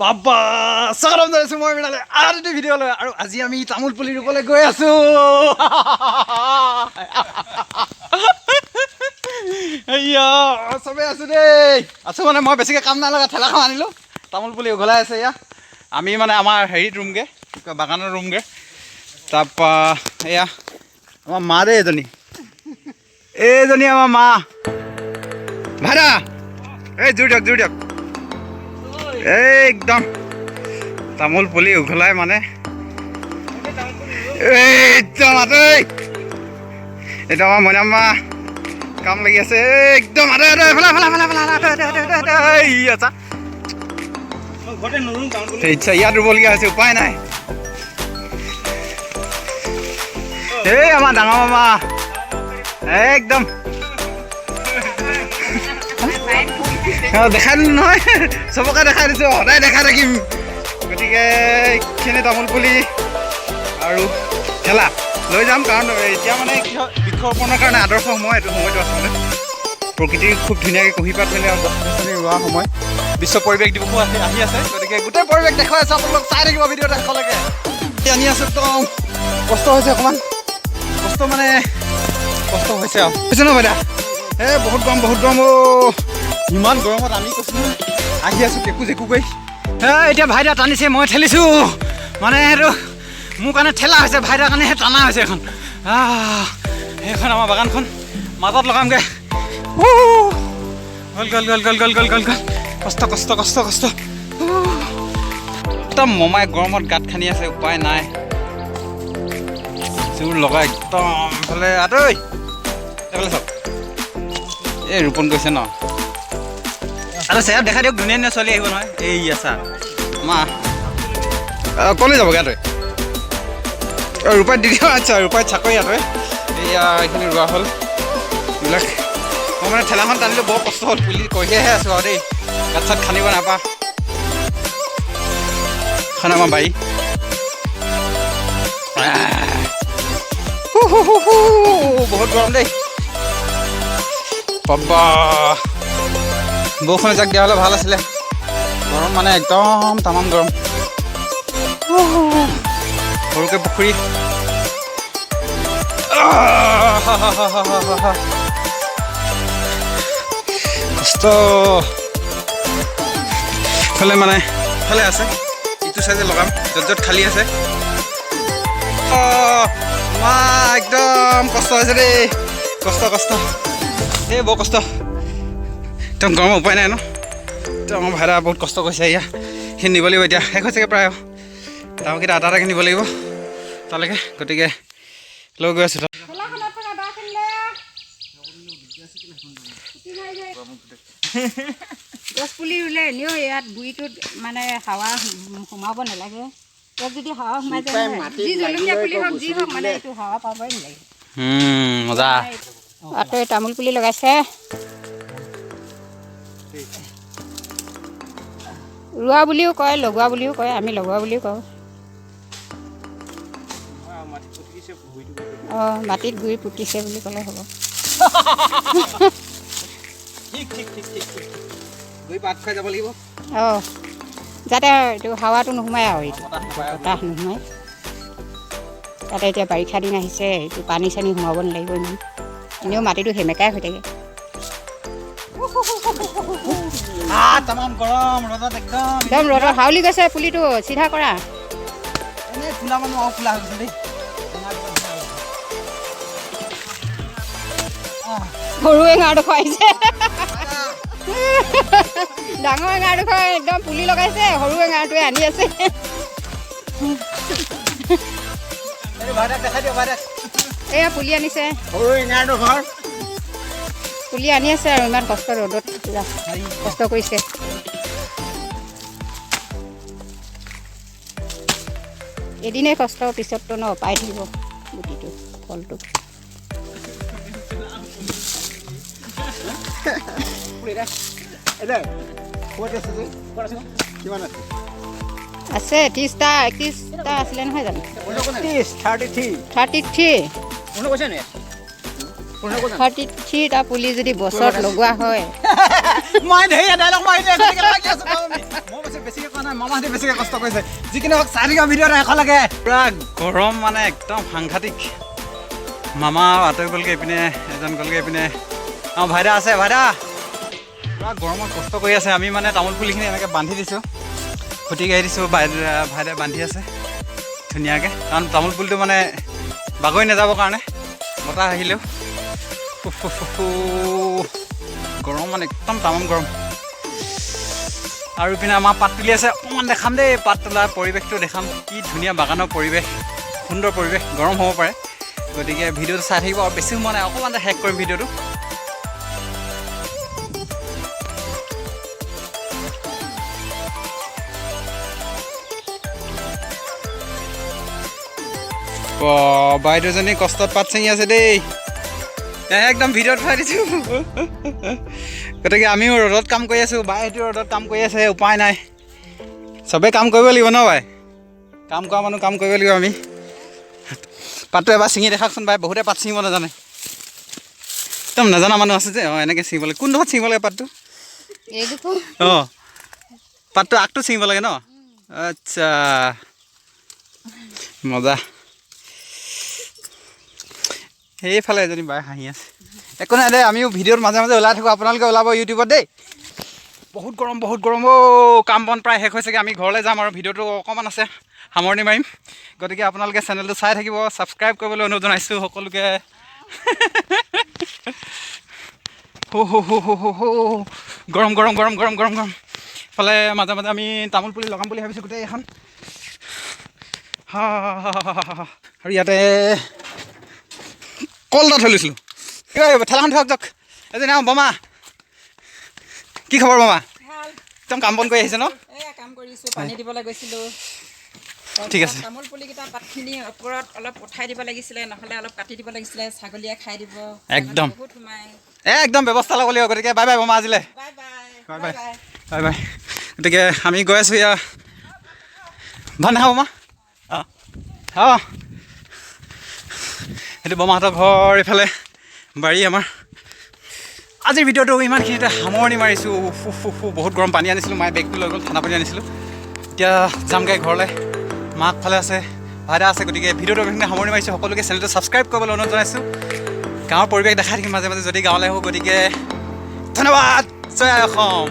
বাবা স্বাগতম জনাইছোঁ মই মৃণালে আৰু এটি ভিডিঅ'লৈ। আৰু আজি আমি তামোল পুলি ৰুবলৈ গৈ আছোঁ। এয়া চবেই আছোঁ দেই, আছোঁ মানে মই বেছিকৈ কাম নাই লগা, ঠেলাখন আনিলোঁ, তামোল পুলি উঘলাই আছে। এয়া আমি মানে আমাৰ হেৰিত ৰুমগৈ, কি কয় বাগানত ৰুমগৈ। তাৰপৰা এয়া আমাৰ মা দেই, এজনী এইজনী আমাৰ মা। ভাইদা এই জোৰ দিয়ক, জোৰ দিয়ক, একদম তামোল পুলি উঘলাই মানে একদম আদৈ। এইটো আমাৰ মইনাম্মা কাম লাগি আছে একদম। আদৈ আদৈ, এফালে এফালে এফালে এফালে, আদৈ আদৈ আদৈ আদৈ। আচ্ছা ইচ্ছা ইয়াত ৰুবলগীয়া হৈছে, উপায় নাই। এই আমাৰ ডাঙৰ মামা একদম দেখাই দিলোঁ নহয়, চবকে দেখাই দিছোঁ, সদায় দেখাই থাকিম। গতিকে এইখিনি তামোল পুলি আৰু ঠেলা লৈ যাম, কাৰণ এতিয়া মানে কি হয় বৃক্ষৰোপণৰ কাৰণে আদৰ্শ সময় এইটো সময়টো। আচলতে প্ৰকৃতিৰ খুব ধুনীয়াকৈ কুঁহিপাত মেলি আৰু গছ গছনি ৰোৱা সময়। বিশ্ব পৰিৱেশ দিৱসো আহি আছে, গতিকে গোটেই পৰিৱেশ দেখুৱাই আছোঁ, আপোনালোক চাই থাকিব ভিডিঅ'টো শেষলৈকে। আনি আছোঁ, একদম কষ্ট হৈছে অকণমান, কষ্ট মানে কষ্ট হৈছে আৰু হৈছে ন বাইদা? এই বহুত গৰম, বহুত গৰম অ'। ইমান গৰমত আমি কৈছোঁ নহয় আহি আছোঁ কেকু জেকু কৰি। এতিয়া ভাইদা টানিছে, মই ঠেলিছোঁ, মানে সেইটো মোৰ কাৰণে ঠেলা হৈছে, ভাইদাৰ কাৰণেহে টানা হৈছে এখন। সেইখন আমাৰ বাগানখন মাজত লগামগৈ। গ'ল গ'ল গ'ল গ'ল গ'ল গ'ল গ'ল গ'ল, কষ্ট কষ্ট কষ্ট কষ্ট। একদম মমাই গৰমত গাঁত খান্দি আছে, উপায় নাই, জোৰ লগাই একদম। এইফালে আদৈ, এইফালে চাওক, এই ৰোপণ কৰিছে ন। আৰু চেহেৰা দেখাই দিয়ক, ধুনীয়া ধুনীয়া ছোৱালী আহিব নহয়। এই আছা মা ক'লৈ যাবগৈ আঁতৰে? ৰূপাইত দি দিওঁ। আচ্ছা ৰূপাইত চাকৰি আঁতৰে। এইয়া এইখিনি ৰোৱা হ'ল এইবিলাক। মই মানে ঠেলাখন টানিলোঁ, বৰ কষ্ট হ'ল, পুলি কঢ়িয়াইহে আছোঁ আৰু দেই, গাঁত চাত খান্দিব নাপা। এখন আমাৰ বাৰী। বহুত গৰম দেই বাবা। বৰষুণ এজাক দিয়া হ'লে ভাল আছিলে, গৰম মানে একদম তামাম গৰম। সৰুকৈ পুখুৰী। কষ্ট ইফালে মানে ইফালে আছে, ইটো চাইজে লগাম, য'ত য'ত খালী আছে। মা একদম কষ্ট হৈছে দেই, কষ্ট কষ্ট, এই বৰ কষ্ট, একদম গৰমৰ উপায় নাই ন। একদম আমাৰ ভাইদা বহুত কষ্ট কৰিছে। এয়া সেইখিনি নিব লাগিব, এতিয়া শেষ হৈছেগৈ প্ৰায়, ডাঙৰকেইটা আটা আটাকৈ নিব লাগিব তালৈকে, গতিকে লৈ গৈ আছোঁ। গছ পুলি ৰুলে এনেও ইয়াত গুৰিটোত মানে হাৱা সোমাব নালাগে। ইয়াত যদি হাৱা সোমাই যায়, যি জলকীয়া পুলি হওক যি হওক, মানে এইটো হাৱা পাবই নালাগে। মজা। আঁতৰে তামোল পুলি লগাইছে, ৰোৱা বুলিও কয়, লগোৱা বুলিও কয়, আমি লগোৱা বুলিও কওঁ। অঁ, মাটিত গুৰি পুতিছে বুলি ক'লে হ'ব। অঁ, যাতে এইটো হাৱাটো নোসোমায় আৰু এইটো বতাহ নোসোমায়। তাতে এতিয়া বাৰিষা দিন আহিছে, এইটো পানী চানী সোমাব নালাগিব ইমান, এনেও মাটিটো সেমেকাই হৈ থাকে। একদম ৰ'দত হাউলি গৈছে পুলিটো, চিধা কৰা। সৰু এঙাৰডোখৰ আহিছে, ডাঙৰ এঙাৰডোখৰ একদম পুলি লগাইছে, সৰু এঙাৰটোৱে আনি আছে। এয়া পুলি আনিছে, পুলি আনি আছে আৰু ইমান কষ্ট ৰ'দত পুৰা কষ্ট কৰিছে। এদিনেই কষ্ট, পিছততো ন পাই থাকিব গুটিটো, ফলটো। আছে 30টা 31টা আছিলে নহয় জানো? 33 33টা পুলি যদি বছৰত লগোৱা হয়। মই ধেৰ ডাইলগ মাৰি দিয়ে, গতিকে লাগি আছো আমি। মই বেছিকৈ কোৱা নাই, মামাহঁতে বেছিকৈ কষ্ট কৰিছে। যি কি নহওক, চাই থাকিব ভিডিঅ'টো শেষলৈকে। পূৰা গৰম মানে একদম সাংঘাতিক। মামা আঁতৰি গ'লগৈ, এইপিনে এজন গ'লগৈ, এইপিনে আমাৰ ভাইদা আছে। ভাইদা পূৰা গৰমত কষ্ট কৰি আছে। আমি মানে তামোল পুলিখিনি এনেকৈ বান্ধি দিছোঁ, খুঁটি গাড়ি দিছোঁ। ভাইদাই বান্ধি আছে ধুনীয়াকৈ, কাৰণ তামোল পুলিটো মানে বাগৰি নাযাবৰ কাৰণে, বতাহ আহিলেও। উফ, উফ, উফ, উফ। গৰম মানে একদম তামাম গৰম। আৰু ইপিনে আমাৰ পাত তুলি আছে, অকণমান দেখাম দেই পাত তোলাৰ পৰিৱেশটো দেখাম। কি ধুনীয়া বাগানৰ পৰিৱেশ, সুন্দৰ পৰিৱেশ। গৰম হ'ব পাৰে, গতিকে ভিডিঅ'টো চাই থাকিব। আৰু বেছি সময় নাই, অকণমান শেষ কৰিম ভিডিঅ'টো। বাইদেউজনী কষ্টত পাত ছিঙি আছে দেই, একদম ভিডিঅ'ত উঠাই দিছোঁ। গতিকে আমিও ৰ'দত কাম কৰি আছোঁ, বাইদেউ ৰ'দত কাম কৰি আছে, উপায় নাই, চবেই কাম কৰিব লাগিব ন বাই? কাম কৰা মানুহ কাম কৰিব লাগিব। আমি পাতটো এবাৰ ছিঙি দেখাওকচোন বাই, বহুতে পাত ছিঙিব নাজানে, একদম নাজানা মানুহ আছে যে। অঁ, এনেকৈ ছিঙিব লাগে। কোনডোখৰত ছিঙিব লাগে পাতটো? অঁ, পাতটো আগটো ছিঙিব লাগে ন? আচ্ছা, মজা। সেইফালে এজনী বাই হাঁহি আছে। একো নাই দেই, আমিও ভিডিঅ'ত মাজে মাজে ওলাই থাকোঁ, আপোনালোকে ওলাব ইউটিউবত দেই। বহুত গৰম, বহুত গৰম অ'। কাম বন প্ৰায় শেষ হৈছেগৈ, আমি ঘৰলৈ যাম আৰু ভিডিঅ'টো অকণমান আছে, সামৰণি মাৰিম। গতিকে আপোনালোকে চেনেলটো চাই থাকিব, ছাবস্ক্ৰাইব কৰিবলৈ অনুৰোধ জনাইছোঁ সকলোকে। হো হো হো হো হো হো, গৰম গৰম গৰম গৰম গৰম গৰম। ইফালে মাজে মাজে আমি তামোল পুলি লগাম বুলি ভাবিছোঁ গোটেই এখন। হা, আৰু ইয়াতে কল এটা থৈ লৈছিলোঁ। ঠেলাখন থওক যাওক। এজনী আমাৰ বমা, কি খবৰ বমা? একদম কাম বন কৰি আহিছে ন? কাম কৰিছোঁ, পানী দিবলৈ গৈছিলোঁ। ঠিক আছে। তামোল পুলিকেইটা পাতখিনি ওপৰত অলপ উঠাই দিব লাগিছিলে, নহ'লে অলপ কাটি দিব লাগিছিলে, ছাগলীয়ে খাই দিব। একদম বহুত সোমাই। একদম ব্যৱস্থা ল'ব লাগিব। গতিকে বাই বাই বমা আজিলৈ। Bye bye. Bye bye bye bye. গতিকে আমি গৈ আছোঁ ইয়াৰ। ভাত নাখাব বমা? অঁ অঁ, সেইটো বমাহঁতৰ ঘৰ, এইফালে বাৰী আমাৰ। আজিৰ ভিডিঅ'টো ইমানখিনিতে সামৰণি মাৰিছোঁ। বহুত গৰম, পানী আনিছিলোঁ, মায়ে বেগটো লৈ গ'ল, ঠাণ্ডা পানী আনিছিলোঁ। এতিয়া যামগৈ ঘৰলৈ, মাক ফালে আছে, ভাইদা আছে। গতিকে ভিডিঅ'টো ইমানখিনিতে সামৰণি মাৰিছোঁ। সকলোকে চেনেলটো ছাবস্ক্ৰাইব কৰিবলৈ অনুৰোধ জনাইছোঁ। গাঁৱৰ পৰিৱেশ দেখাই থাকিম মাজে মাজে যদি গাঁৱলৈ আহোঁ। গতিকে ধন্যবাদ, জয় আই অসম।